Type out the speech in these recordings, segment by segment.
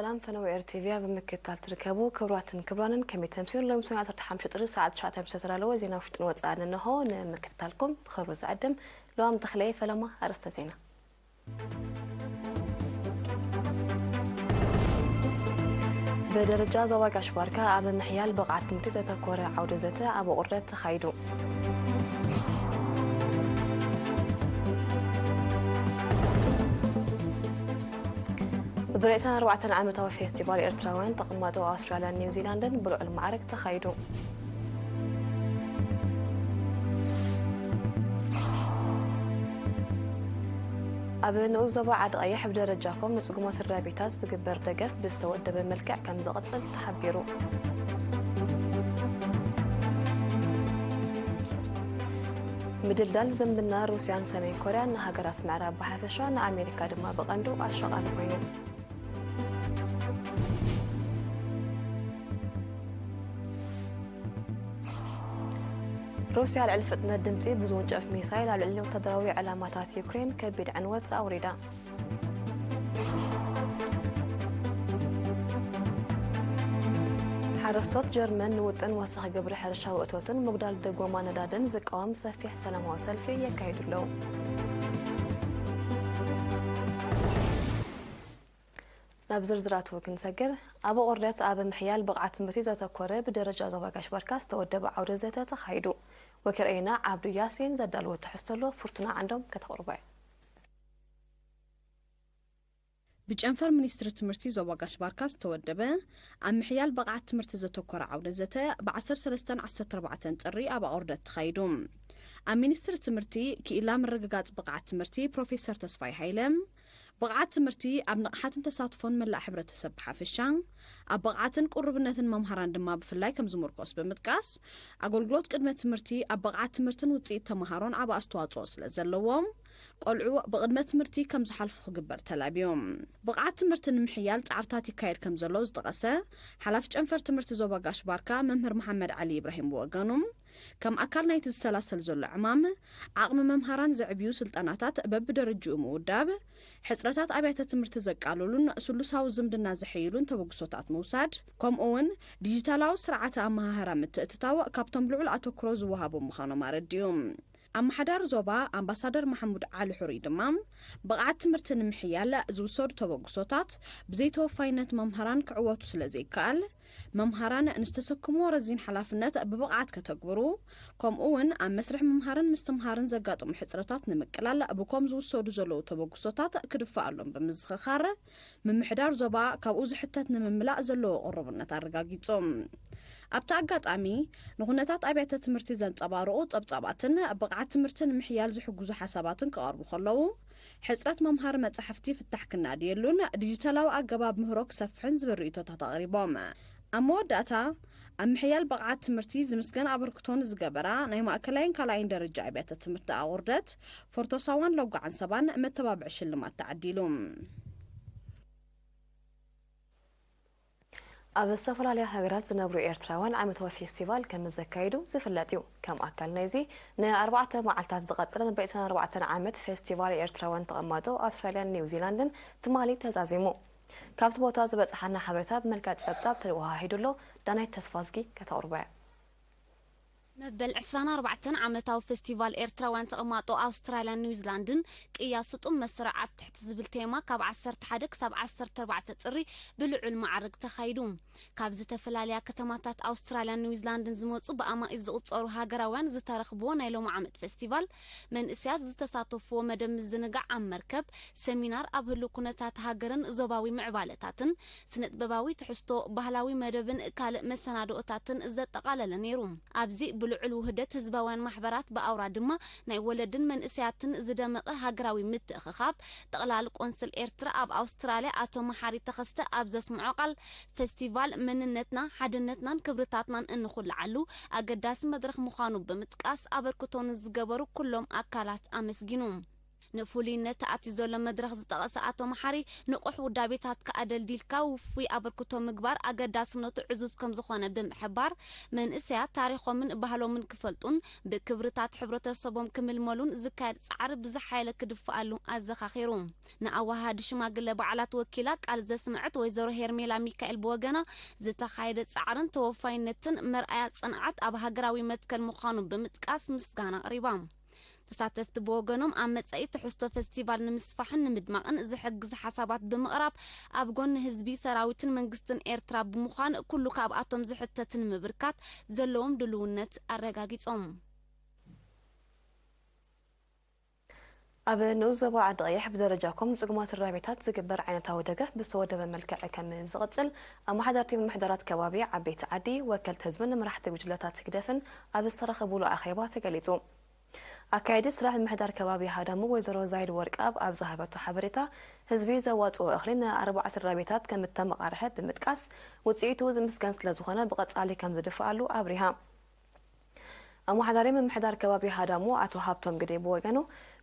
ሰላም ፈነወ ኤር ቲቪ ኣብ ምክትታል ትርከቡ ክቡራትን ክቡራንን፣ ከመይ ተምስዩን? ሎሚ ሰሙን ዓሰርተ ሓሙሽተ ጥሪ ሰዓት ትሽዓተ ምሸት ዝተዳለወ ዜና ውሽጥን ወጻእን እንሆ። ንምክትታልኩም ብኽብሪ ዝዕድም ሎሚ ተኽለየ ፈለማ። ኣርእስተ ዜና። ብደረጃ ዞባ ጋሽ ባርካ ኣብ ምሕያል ብቕዓት ትምህርቲ ዘተኮረ ዓውደ ዘተ ኣብ ኣቑርደት ተኻይዱ። ብብሬተን ኣርባዕተን ዓመታዊ ፌስቲቫል ኤርትራውያን ተቐማጦ ኣውስትራልያን ኒውዚላንድን ብልዑል ማዕረግ ተኻይዱ። ኣብ ንኡስ ዞባ ዓዲ ቀይሕ ብደረጃ ኮም ንጽጉማት ስድራ ቤታት ዝግበር ደገፍ ብዝተወደበ መልክዕ ከም ዝቕጽል ተሓቢሩ። ምድልዳል ዝምድና ሩስያን ሰሜን ኮርያን ንሃገራት ምዕራብ ብሓፈሻ ንኣሜሪካ ድማ ብቐንዱ ኣሻቓሊ ኮይኑ። ሩስያ ልዕሊ ፍጥነት ድምጺ ብዝውንጨፍ ሚሳይል ኣብ ልዕሊ ወታደራዊ ዕላማታት ዩክሬን ከቢድ ዕንወት ኣውሪዳ። ሓረስቶት ጀርመን ንውጥን ወሰኽ ግብሪ ሕርሻዊ እቶትን ምጉዳል ደጎማ ነዳድን ዝቃወም ሰፊሕ ሰላማዊ ሰልፊ የካይዱ ኣለዉ። ናብ ዝርዝራቱ ክንሰግር፣ ኣብ ኣቑርደት ኣብ ምሕያል ብቕዓት ትምህርቲ ዘተኮረ ብደረጃ ዞባ ጋሽ ባርካ ዝተወደበ ዓውደ ዘተ ተኻይዱ። ወኪረይና ዓብዱ ያሲን ዘዳለዎ ትሕዝቶ ኣሎ፣ ፍርቱና ዓንዶም ከተቕርቦ እያ። ብጨንፈር ሚኒስትሪ ትምህርቲ ዞባ ጋሽ ባርካ ዝተወደበ ኣብ ምሕያል ብቕዓት ትምህርቲ ዘተኮረ ዓውደ ዘተ ብ ዓሰርተ ሰለስተ ዓሰርተ ኣርባዕተ ጥሪ ኣብ ኣቑርደት ተኻይዱ። ኣብ ሚኒስትሪ ትምህርቲ ክኢላ ምርግጋጽ ብቕዓት ትምህርቲ ፕሮፌሰር ተስፋይ ሃይለ፣ ብቕዓት ትምህርቲ ኣብ ንቕሓትን ተሳትፎን መላእ ሕብረተሰብ ብሓፈሻ፣ ኣብ ብቕዓትን ቅሩብነትን መምሃራን ድማ ብፍላይ ከም ዝምርኮስ ብምጥቃስ፣ ኣገልግሎት ቅድመ ትምህርቲ ኣብ ብቕዓት ትምህርትን ውጽኢት ተመሃሮን ዓቢ ኣስተዋጽኦ ስለ ዘለዎ፣ ቆልዑ ብቕድመ ትምህርቲ ከም ዝሓልፉ ክግበር ተላብዩ። ብቕዓት ትምህርቲ ንምሕያል ጻዕርታት ይካየድ ከም ዘሎ ዝጠቐሰ ሓላፊ ጨንፈር ትምህርቲ ዞባ ጋሽ ባርካ መምህር መሓመድ ዓሊ ኢብራሂም ብወገኑ፣ ከም ኣካል ናይቲ ዝሰላሰል ዘሎ ዕማም፣ ዓቕሚ መምሃራን ዘዕብዩ ስልጠናታት በብደረጅኡ ምውዳብ፣ ሕጽረታት ኣብያተ ትምህርቲ ዘቃልሉን ስሉሳዊ ዝምድና ዘሐይሉን ተበግሶታት ምውሳድ፣ ከምኡ እውን ዲጂታላዊ ስርዓተ ኣመሃህራ ምትእትታው ካብቶም ልዑል ኣተኩሮ ዝወሃቦም ምዃኖም ኣረዲኡ። ኣመሓዳሪ ዞባ ኣምባሳደር ማሕሙድ ዓሊ ሑሪ ድማ፣ ብቕዓት ትምህርቲ ንምሕያል ዝውሰዱ ተበግሶታት ብዘይተወፋይነት መምሃራን ክዕወቱ ስለ ዘይከኣል፣ መምሃራን ንዝተሰክምዎ ረዚን ሓላፍነት ብብቕዓት ከተግብሩ፣ ከምኡ እውን ኣብ መስርሕ ምምሃርን ምስትምሃርን ዘጋጥሙ ሕጽረታት ንምቅላል ብኮም ዝውሰዱ ዘለዉ ተበግሶታት ክድፈኣሎም ብምዝኽኻር፣ ምምሕዳር ዞባ ካብኡ ዝሕተት ንምምላእ ዘለዎ ቅሩብነት ኣረጋጊጹ። ኣብቲ ኣጋጣሚ፣ ንኹነታት ኣብያተ ትምህርቲ ዘንጸባርቑ ጸብጻባትን ብቕዓት ትምህርቲ ንምሕያል ዝሕግዙ ሓሳባትን ክቐርቡ ከለዉ፣ ሕጽረት መምሃሪ መጻሕፍቲ ፍታሕ ክናድየሉን ዲጂታላዊ ኣገባብ ምህሮ ክሰፍሕን ዝብል ርእይቶታት ኣቕሪቦም። ኣብ መወዳእታ፣ ኣብ ምሕያል ብቕዓት ትምህርቲ ዝምስገን ኣበርክቶ ንዝገበራ ናይ ማእከላይን ካልኣይን ደረጃ ኣብያተ ትምህርቲ ኣቑርደት፣ ፎርቶሳዋን ሎጓ ዓንሰባን መተባብዒ ሽልማት ተዓዲሉ። ኣብ ዝተፈላለያ ሃገራት ዝነብሩ ኤርትራውያን ዓመታዊ ፌስቲቫል ከም ዘካይዱ ዝፍለጥ እዩ። ከም ኣካል ናይዚ ንኣርባዕተ መዓልታት ዝቐጽል ንብሬተን ኣርባዕተን ዓመት ፌስቲቫል ኤርትራውያን ተቐማጦ ኣውስትራልያን ኒውዚላንድን ትማሊ ተዛዚሙ። ካብቲ ቦታ ዝበጽሓና ሓበሬታ ብመልክዕ ጸብጻብ ተወሃሂዱ ኣሎ። ዳናይት ተስፋዝጊ ከተቕርቦ እያ። መበል ዕስራን ኣርባዕተን ዓመታዊ ፌስቲቫል ኤርትራውያን ተቐማጦ ኣውስትራልያን ኒውዚላንድን ቅያ ስጡም መስርዕ ኣብ ትሕቲ ዝብል ቴማ ካብ ዓሰርተ ሓደ ክሳብ ዓሰርተ ኣርባዕተ ጥሪ ብልዑል ማዕርግ ተኻይዱ። ካብ ዝተፈላለያ ከተማታት ኣውስትራልያን ኒውዚላንድን ዝመጹ ብኣማኢት ዝቑጸሩ ሃገራውያን ዝተረኽብዎ ናይ ሎሚ ዓመት ፌስቲቫል፣ መንእሰያት ዝተሳተፍዎ መደብ ምዝንጋዕ ኣብ መርከብ፣ ሰሚናር ኣብ ህሉው ኩነታት ሃገርን ዞባዊ ምዕባለታትን፣ ስነጥበባዊ ትሕዝቶ፣ ባህላዊ መደብን ካልእ መሰናድኦታትን ዘጠቓለለ ነይሩ። ኣብዚ ብልዑል ውህደት ህዝባውያን ማሕበራት ብኣውራ ድማ ናይ ወለድን መንእሰያትን ዝደመቐ ሃገራዊ ምትእኽኻብ፣ ጠቕላል ቆንስል ኤርትራ ኣብ ኣውስትራልያ ኣቶ መሓሪ ተኸስተ ኣብ ዘስምዖ ቃል፣ ፌስቲቫል መንነትና፣ ሓድነትናን ክብርታትናን እንኹልዓሉ ኣገዳሲ መድረኽ ምዃኑ ብምጥቃስ፣ ኣበርክቶ ንዝገበሩ ኩሎም ኣካላት ኣመስጊኑ። ንፍሉይነት ተኣትዩ ዘሎ መድረኽ ዝጠቐሰ ኣቶ መሓሪ፣ ንቑሕ ውዳቤታትካ ኣደልዲልካ ውፉይ ኣበርክቶ ምግባር ኣገዳስነቱ ዕዙዝ ከም ዝኾነ ብምሕባር፣ መንእሰያት ታሪኾምን ባህሎምን ክፈልጡን ብክብርታት ሕብረተሰቦም ክምልመሉን ዝካየድ ጻዕሪ ብዝሓየለ ክድፍኣሉ ኣዘኻኺሩ። ንኣወሃሃዲ ሽማግለ በዓላት ወኪላ ቃል ዘስምዐት ወይዘሮ ሄርሜላ ሚካኤል ብወገና፣ ዝተኻየደ ጻዕርን ተወፋይነትን መርኣያ ጽንዓት ኣብ ሃገራዊ መትከል ምዃኑ ብምጥቃስ ምስጋና ኣቕሪባ። ተሳተፍቲ ብወገኖም፣ ኣብ መጻኢ ትሕዝቶ ፈስቲቫል ንምስፋሕን ንምድማቕን ዝሕግዝ ሓሳባት ብምቕራብ፣ ኣብ ጎኒ ህዝቢ፣ ሰራዊትን መንግስትን ኤርትራ ብምዃን፣ ኩሉ ካብኣቶም ዝሕተት ንምብርካት ዘለዎም ድልውነት ኣረጋጊጾም። ኣብ ንኡስ ዞባ ዓዲ ቀይሕ ብደረጃ ኮም ጽጉማት ስድራ ቤታት ዝግበር ዓይነታዊ ደገፍ ብዝተወደበ መልክዕ ከም ዝቕጽል ኣመሓደርቲ ምምሕዳራት ከባቢ ዓበይቲ ዓዲ፣ ወከልቲ ህዝብን መራሕቲ ጉጅለታት ህግደፍን ኣብ ዝተረኸቡሉ ኣኼባ ተገሊጹ። ኣካያዲ ስራሕ ምምሕዳር ከባቢ ሃዳሙ ወይዘሮ ዛይድ ወርቅኣብ ኣብ ዝሃበቶ ሓበሬታ፣ ህዝቢ ዘዋጽኦ እኽሊ ንኣርብዓ ስድራ ቤታት ከም እተመቓርሐ ብምጥቃስ፣ ውጽኢቱ ዝምስገን ስለ ዝኾነ ብቐጻሊ ከም ዝድፍኣሉ ኣብሪሃ። ኣመሓዳሪ ምምሕዳር ከባቢ ሃዳሙ ኣቶ ሃብቶም ግደይ ብወገኑ፣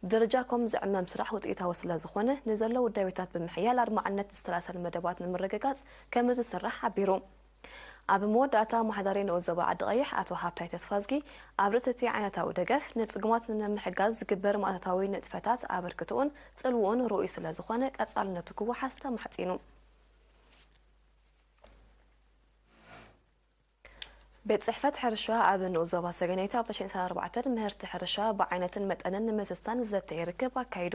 ብደረጃ ኮም ዝዕመም ስራሕ ውፅኢታዊ ስለ ዝኾነ፣ ንዘሎ ውዳቤታት ብምሕያል ኣድማዕነት ዝሰላሰል መደባት ንምርግጋፅ ከም ዝስራሕ ሓቢሩ። ኣብ መወዳእታ ኣመሓዳሪ ንኡስ ዞባ ዓዲ ቀይሕ ኣቶ ሃብታይ ተስፋዝጊ፣ ኣብ ርእሲ እቲ ዓይነታዊ ደገፍ ንፅጉማት ንምሕጋዝ ዝግበር ማእቶታዊ ንጥፈታት ኣበርክትኡን ፅልውኡን ርኡይ ስለ ዝኾነ ቀፃልነቱ ክወሓስ ተማሕፂኑ። ቤት ጽሕፈት ሕርሻ ኣብ ንኡስ ዞባ ሰገነይቲ ኣብ ዕስራን ኣርባዕተን ምህርቲ ሕርሻ ብዓይነትን መጠንን ንምስስታን ዘተ ርክብ ኣካይዱ።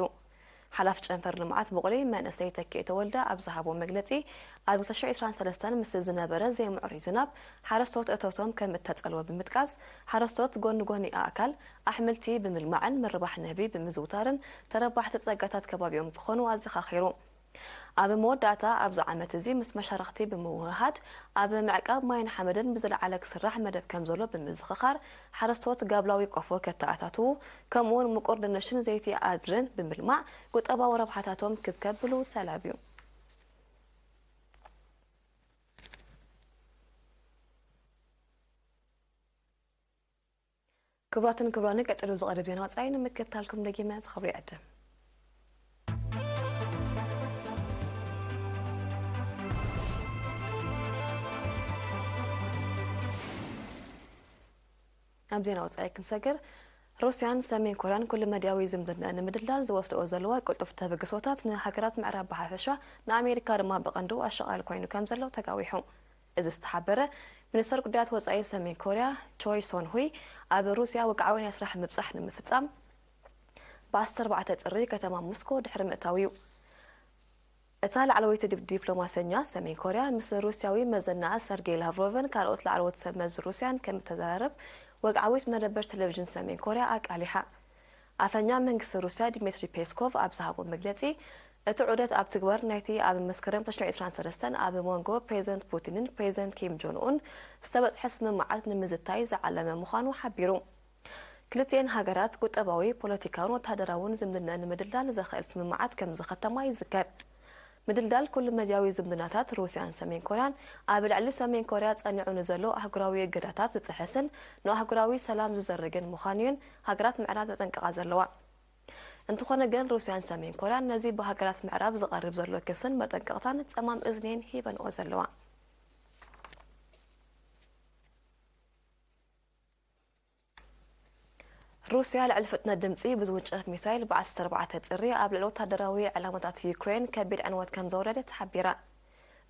ሓላፊ ጨንፈር ልምዓት ቡቕሊ መንእሰይ ተኪኤ ተወልደ ኣብ ዝሃቦ መግለጺ፣ ኣብ ክልተ ሽሕ ዕስራን ሰለስተን ምስ ዝነበረ ዘይምዕሩይ ዝናብ ሓረስቶት እቶቶም ከም እተጸልወ ብምጥቃስ፣ ሓረስቶት ጎኒ ጎኒ ኣእካል ኣሕምልቲ ብምልማዕን ምርባሕ ንህቢ ብምዝውታርን ተረባሕቲ ጸጋታት ከባቢኦም ክኾኑ ኣዘኻኺሩ። ኣብ መወዳእታ፣ ኣብዚ ዓመት እዚ ምስ መሻርኽቲ ብምውህሃድ፣ ኣብ ምዕቃብ ማይን ሓመድን ብዝለዓለ ክስራሕ መደብ ከም ዘሎ ብምዝኽኻር፣ ሓረስቶት ጋብላዊ ቆፎ ከተኣታትዉ፣ ከምኡውን ምቁር ድንሽን ዘይቲ ኣድርን ብምልማዕ፣ ቁጠባዊ ረብሓታቶም ክብ ከብሉ ተላብዩ። ክቡራትን ክቡራንን፣ ቀጺሉ ዝቐርብ ዜና ወጻኢ ንምክትታልኩም ደጊመ ብኽብሪ ይዕድም። ኣብ ዜና ወጻኢ ክንሰግር፣ ሩስያን ሰሜን ኮርያን ኩሉ መድያዊ ዝምድና ንምድልዳል ዝወስድኦ ዘለዋ ቅልጡፍ ተበግሶታት ንሃገራት ምዕራብ ብሓፈሻ፣ ንኣሜሪካ ድማ ብቐንዱ ኣሸቓሊ ኮይኑ ከም ዘሎ ተጋዊሑ። እዚ ዝተሓበረ፣ ሚኒስተር ጉዳያት ወጻኢ ሰሜን ኮርያ ቾይ ሶን ሁይ፣ ኣብ ሩስያ ወግዓዊ ናይ ስራሕ ምብጻሕ ንምፍጻም ብ ዓሰርተ ኣርባዕተ ጥሪ ከተማ ሞስኮ ድሕሪ ምእታው እዩ። እታ ላዕለወይቲ ዲፕ-፣ ዲፕሎማሰኛ ሰሜን ኮርያ ምስ ሩስያዊ መዘናኣ ሰርጌይ ላቭሮቭን ካልኦት ላዕለዎት ሰብ መዚ ሩስያን ከም እተዘራርብ ወግዓዊት መደበር ቴሌቪዥን ሰሜን ኮርያ ኣቃሊሓ። ኣፈኛ መንግስቲ ሩስያ ዲሚትሪ ፔስኮቭ ኣብ ዝሃቦ መግለጺ፣ እቲ ዑደት ኣብ ትግባር ናይቲ ኣብ መስከረም ክልተ ሽሕን ዕስራን ሰለስተን ኣብ መንጎ ፕሬዚደንት ፑቲንን ፕሬዚደንት ኪም ጆን ኡን ዝተበጽሐ ስምምዓት ንምዝታይ ዝዓለመ ምዃኑ ሓቢሩ። ክልቲኤን ሃገራት ቁጠባዊ፣ ፖለቲካውን ወተሃደራውን ዝምድና ንምድልዳል ዘኽእል ስምምዓት ከም ዝኸተማ ይዝከር። ምድልዳል ኩሉ መድያዊ ዝምድናታት ሩስያን ሰሜን ኮርያን ኣብ ልዕሊ ሰሜን ኮርያ ጸኒዑ ንዘሎ ኣህጉራዊ እገዳታት ዝጥሕስን ንኣህጉራዊ ሰላም ዝዘርግን ምዃኑ'የን ሃገራት ምዕራብ ዘጠንቅቓ ዘለዋ። እንተኾነ ግን፣ ሩስያን ሰሜን ኮርያን ነዚ ብሃገራት ምዕራብ ዝቐርብ ዘሎ ክስን መጠንቀቕታን ጸማም እዝኒ'የን ሂበንኦ ዘለዋ። ሩስያ ልዕሊ ፍጥነት ድምጺ ብዝውንጨፍ ሚሳይል ብ ዓሰርተ ኣርባዕተ ጥሪ ኣብ ልዕሊ ወታደራዊ ዕላማታት ዩክሬን ከቢድ ዕንወት ከም ዘውረደት ሓቢራ።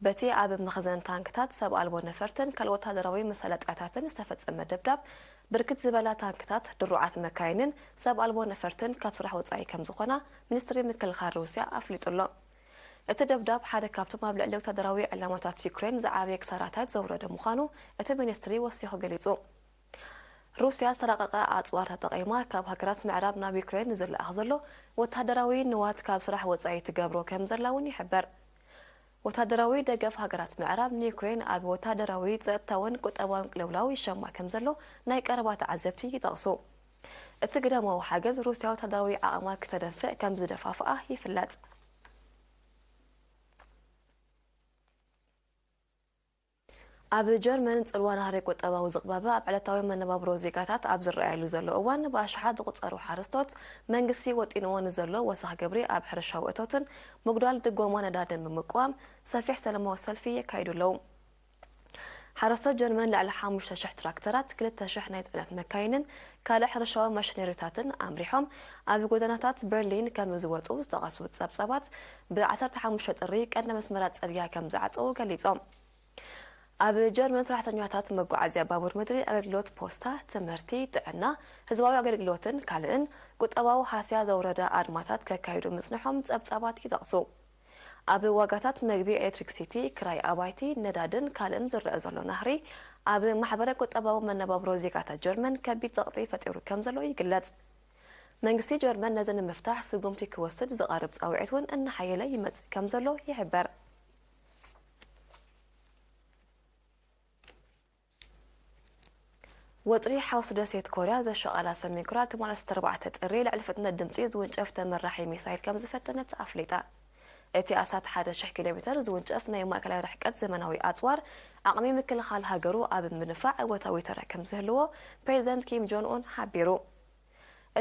በቲ ኣብ መኽዘን ታንክታት፣ ሰብ ኣልቦ ነፈርትን ካልእ ወታደራዊ መሳለጥያታትን ዝተፈጸመ ደብዳብ፣ ብርክት ዝበላ ታንክታት፣ ድሩዓት መካይንን ሰብ ኣልቦ ነፈርትን ካብ ስራሕ ወጻኢ ከም ዝኾና ሚኒስትሪ ምክልኻል ሩስያ ኣፍሊጡ ኣሎ። እቲ ደብዳብ ሓደ ካብቶም ኣብ ልዕሊ ወታደራዊ ዕላማታት ዩክሬን ዝዓበየ ክሳራታት ዘውረደ ምዃኑ እቲ ሚኒስትሪ ወሲኹ ገሊጹ። ሩስያ ዝተራቐቐ ኣጽዋር ተጠቒማ ካብ ሃገራት ምዕራብ ናብ ዩክሬን ንዝለኣኽ ዘሎ ወታደራዊ ንዋት ካብ ስራሕ ወጻኢ ትገብሮ ከም ዘላ እውን ይሕበር። ወታደራዊ ደገፍ ሃገራት ምዕራብ ንዩክሬን ኣብ ወታደራዊ፣ ጸጥታውን ቁጠባውን ቅልውላው ይሸማ ከም ዘሎ ናይ ቀረባ ተዓዘብቲ ይጠቕሱ። እቲ ግዳማዊ ሓገዝ ሩስያ ወታደራዊ ዓቕማ ክተደንፍዕ ከም ዝደፋፍኣ ይፍለጥ። ኣብ ጀርመን ጽልዋ ናህሪ ቁጠባዊ ዝቕባበ ኣብ ዕለታዊ መነባብሮ ዜጋታት ኣብ ዝረኣየሉ ዘሎ እዋን፣ ብኣሽሓት ዝቑጸሩ ሓረስቶት መንግስቲ ወጢንዎ ንዘሎ ወሰኽ ግብሪ ኣብ ሕርሻዊ እቶትን ምጉዳል ድጎማ ነዳድን ብምቅዋም ሰፊሕ ሰላማዊ ሰልፊ የካይዱ ኣለዉ። ሓረስቶት ጀርመን ልዕሊ ሓሙሽተ ሽሕ ትራክተራት፣ ክልተ ሽሕ ናይ ጽዕነት መካይንን ካልእ ሕርሻዊ ማሽነሪታትን ኣምሪሖም ኣብ ጎደናታት በርሊን ከም ዝወጹ ዝጠቐሱ ጸብጻባት፣ ብ ዓሰርተ ሓሙሽተ ጥሪ ቀንዲ መስመራት ጽርግያ ከም ዝዓጸዉ ገሊጾም። ኣብ ጀርመን ሰራሕተኛታት መጓዓዝያ ባቡር ምድሪ፣ ኣገልግሎት ፖስታ፣ ትምህርቲ፣ ጥዕና፣ ህዝባዊ ኣገልግሎትን ካልእን ቁጠባዊ ሃስያ ዘውረደ ኣድማታት ከካይዱ ምጽንሖም ጸብጻባት ይጠቕሱ። ኣብ ዋጋታት መግቢ፣ ኤሌክትሪክሲቲ፣ ክራይ ኣባይቲ፣ ነዳድን ካልእን ዝረአ ዘሎ ናህሪ፣ ኣብ ማሕበረ ቁጠባዊ መነባብሮ ዜጋታት ጀርመን ከቢድ ጸቕጢ ፈጢሩ ከም ዘሎ ይግለጽ። መንግስቲ ጀርመን ነዚ ንምፍታሕ ስጉምቲ ክወስድ ዝቐርብ ጻውዒት እውን እናሓየለ ይመጽእ ከም ዘሎ ይሕበር። ወጥሪ ሓውሲ ደሴት ኮርያ ዘሻቐላ ሰሜን ኮርያ፣ ትማሊ ዓሰርተ ኣርባዕተ ጥሪ ልዕሊ ፍጥነት ድምጺ ዝውንጨፍ ተመራሒ ሚሳይል ከም ዝፈተነት ኣፍሊጣ። እቲ ኣሳት ሓደ ሽሕ ኪሎ ሜተር ዝውንጨፍ ናይ ማእከላይ ርሕቀት ዘመናዊ ኣጽዋር፣ ዓቕሚ ምክልኻል ሃገሩ ኣብ ምድንፋዕ እወታዊ ተራ ከም ዝህልዎ ፕሬዚደንት ኪም ጆን ኡን ሓቢሩ።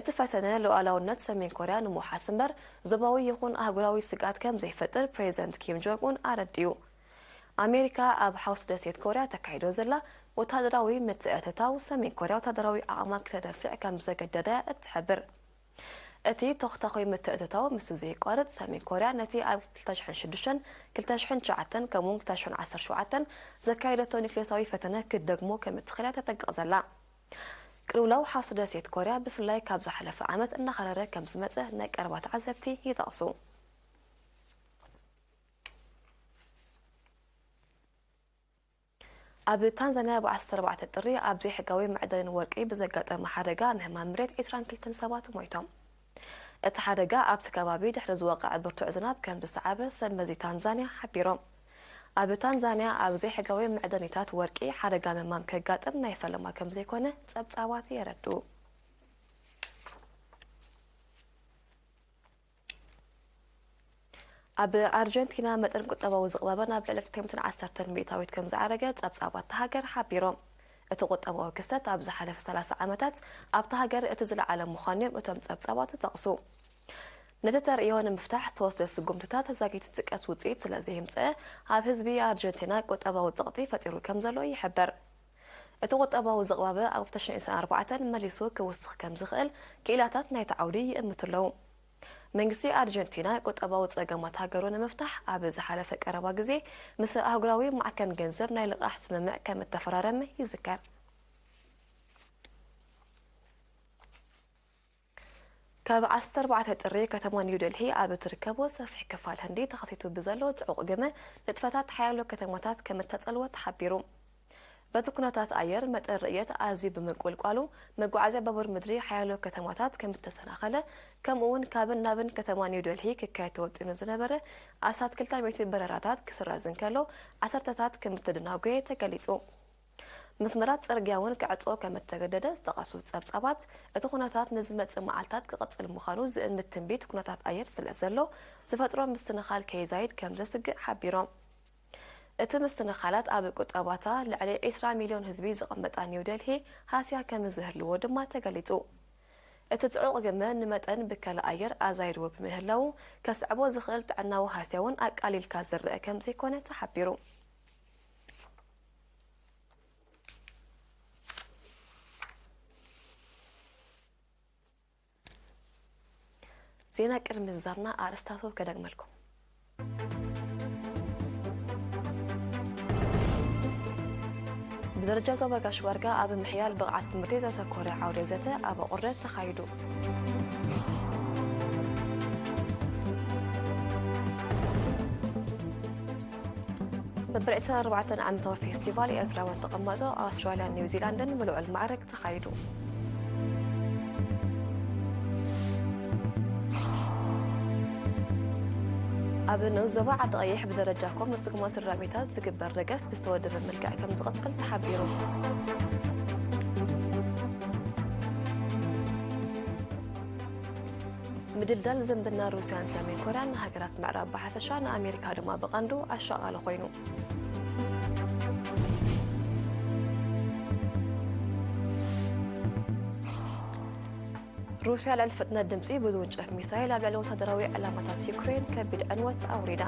እቲ ፈተነ ሉዓላውነት ሰሜን ኮርያ ንምውሓስ እምበር፣ ዞባዊ ይኹን ኣህጉራዊ ስግኣት ከም ዘይፈጥር ፕሬዚደንት ኪም ጆንግ ኡን ኣረዲኡ። ኣሜሪካ ኣብ ሓውሲ ደሴት ኮርያ ተካይዶ ዘላ ወታደራዊ ምትእትታው፣ ሰሜን ኮርያ ወታደራዊ ዓቕማ ክተደፍዕ ከም ዘገደደ እትሕብር። እቲ ተኹታኹይ ምትእትታው ምስ ዘየቋርጽ፣ ሰሜን ኮርያ ነቲ ኣብ ክልተ ሽሕን ሽዱሽተን፣ ክልተ ሽሕን ትሽዓተን ከምኡውን ክልተ ሽሕን ዓሰርተ ሸውዓተን ዘካየደቶ ኒክሌሳዊ ፈተነ ክትደግሞ ከም እትኽእል እያ ተጠንቅቕ ዘላ። ቅልውላው ሓውሲ ደሴት ኮርያ፣ ብፍላይ ካብ ዝሓለፈ ዓመት እናኸረረ ከም ዝመጸ ናይ ቀረባ ተዓዘብቲ ይጠቕሱ። ኣብ ታንዛንያ ብ ዓሰርተ ኣርባዕተ ጥሪ ኣብ ዘይሕጋዊ መዕደኒ ወርቂ ብዘጋጠመ ሓደጋ ምህማም መሬት ዒስራን ክልተን ሰባት ሞይቶም። እቲ ሓደጋ ኣብቲ ከባቢ ድሕሪ ዝወቕዐ ብርቱዕ ዝናብ ከም ዝሰዓበ ሰብ መዚ ታንዛንያ ሓቢሮም። ኣብ ታንዛንያ ኣብ ዘይሕጋዊ መዕደኒታት ወርቂ ሓደጋ ምህማም ከጋጥም ናይ ፈለማ ከም ዘይኮነ ጸብጻባት የረድኡ። ኣብ ኣርጀንቲና መጠን ቁጠባዊ ዝቕባበ ናብ ልዕሊ ክልተ ሚእትን ዓሰርተን ሚእታዊት ከም ዝዓረገ ጸብጻባት እታ ሃገር ሓቢሮም። እቲ ቁጠባዊ ክስተት ኣብ ዝሓለፈ ሰላሳ ዓመታት ኣብታ ሃገር እቲ ዝለዓለ ምዃኑ እዮም እቶም ጸብጻባት ዝጠቕሱ። ነቲ ተርእዮ ንምፍታሕ ዝተወስደ ስጉምትታት ዛጊት ዝጥቀስ ውጽኢት ስለ ዘየምጸአ፣ ኣብ ህዝቢ ኣርጀንቲና ቁጠባዊ ጸቕጢ ፈጢሩ ከም ዘሎ ይሕበር። እቲ ቁጠባዊ ዝቕባበ ኣብ ክልተ ሽሕን ዕስራን ኣርባዕተን መሊሱ ክውስኽ ከም ዝኽእል ክኢላታት ናይቲ ዓውዲ ይእምቱ ኣለዉ። መንግስቲ ኣርጀንቲና ቁጠባዊ ጸገማት ሃገሩ ንምፍታሕ ኣብ ዝሓለፈ ቀረባ ግዜ ምስ ኣህጉራዊ ማዕከን ገንዘብ ናይ ልቓሕ ስምምዕ ከም እተፈራረመ ይዝከር። ካብ ዓሰርተ ኣርባዕተ ጥሪ ከተማ ኒው ደልሂ ኣብ እትርከቦ ሰፊሕ ክፋል ህንዲ ተኸሲቱ ብዘሎ ጽዑቕ ግመ ንጥፈታት ሓያሎ ከተማታት ከም እተጸልወ ተሓቢሩ። በቲ ኩነታት ኣየር መጠን ርእየት ኣዝዩ ብምንቁልቋሉ፣ መጓዓዝያ ባቡር ምድሪ ሓያሎ ከተማታት ከም እተሰናኸለ፣ ከምኡ እውን ካብን ናብን ከተማ ኒው ደልሂ ክካየድ ተወጢኑ ዝነበረ ኣስታት ክልተ ሚእቲ በረራታት ክስረዝ እንከሎ፣ ዓሰርተታት ከም እተደናጎየ ተገሊጹ። መስመራት ጽርግያ እውን ክዕጾ ከም እተገደደ ዝጠቐሱ ጸብጻባት፣ እቲ ኩነታት ንዝመጽእ መዓልታት ክቕጽል ምዃኑ ዝእምት ትንቢት ኩነታት ኣየር ስለ ዘሎ፣ ዝፈጥሮ ምስትንኻል ከይዛይድ ከም ዘስግእ ሓቢሮም። እቲ ምስትንኻላት ኣብ ቁጠባታ ልዕሊ ዕስራ ሚልዮን ህዝቢ ዝቐመጣ ኒው ደልሂ ሃስያ ከም ዝህልዎ ድማ ተገሊጹ። እቲ ጽዑቕ ግመ ንመጠን ብከላ ኣየር ኣዛይድዎ ብምህላዉ፣ ከስዕቦ ዝኽእል ጥዕናዊ ሃስያ እውን ኣቃሊልካ ዝረአ ከም ዘይኮነ ተሓቢሩ። ዜና ቅድሚ ምዝዛምና ኣርእስታቱ ከደግመልኩም። ብደረጃ ዞባ ጋሽ ባርጋ ኣብ ምሕያል ብቕዓት ትምህርቲ ዘተኮረ ዓውደ ዘተ ኣብ ኣቑርደት ተኻይዱ። በብዕስራን ኣርባዕተን ዓመታዊ ፌስቲቫል ኤርትራውያን ተቐማጦ ኣውስትራልያን ኒውዚላንድን ብልዑል ማዕረግ ተኻይዱ። ኣብ ንኡስ ዞባ ዓዲ ቀይሕ ብደረጃ ኮም ንጽጉማት ስድራ ቤታት ዝግበር ደገፍ ብዝተወደበ መልክዕ ከም ዝቕጽል ተሓቢሩ። ምድልዳል ዝምድና ሩስያን ሰሜን ኮርያን ንሃገራት ምዕራብ ብሓፈሻ ንኣሜሪካ ድማ ብቐንዱ ኣሻቓሊ ኮይኑ። ሩስያ ልዕሊ ፍጥነት ድምፂ ብዝውንጨፍ ሚሳይል ኣብ ልዕሊ ወታደራዊ ዕላማታት ዩክሬን ከቢድ ዕንወት ኣውሪዳ።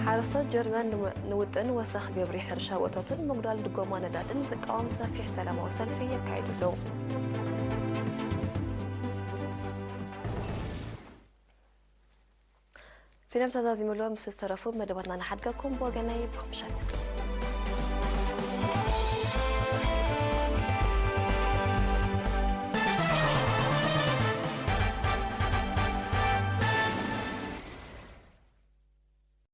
ሓረስቶት ጀርመን ንውጥን ወሰኽ ግብሪ ሕርሻ ውእቶትን ምጉዳል ድጎማ ነዳድን ዝቃወም ሰፊሕ ሰላማዊ ሰልፊ የካይዱ ኣለዉ። ዜና ተዛዚሙሎ ምስ ዝተረፉ መደባትና ንሓድገኩም። ብወገነይ ብሩኽ ምሸት።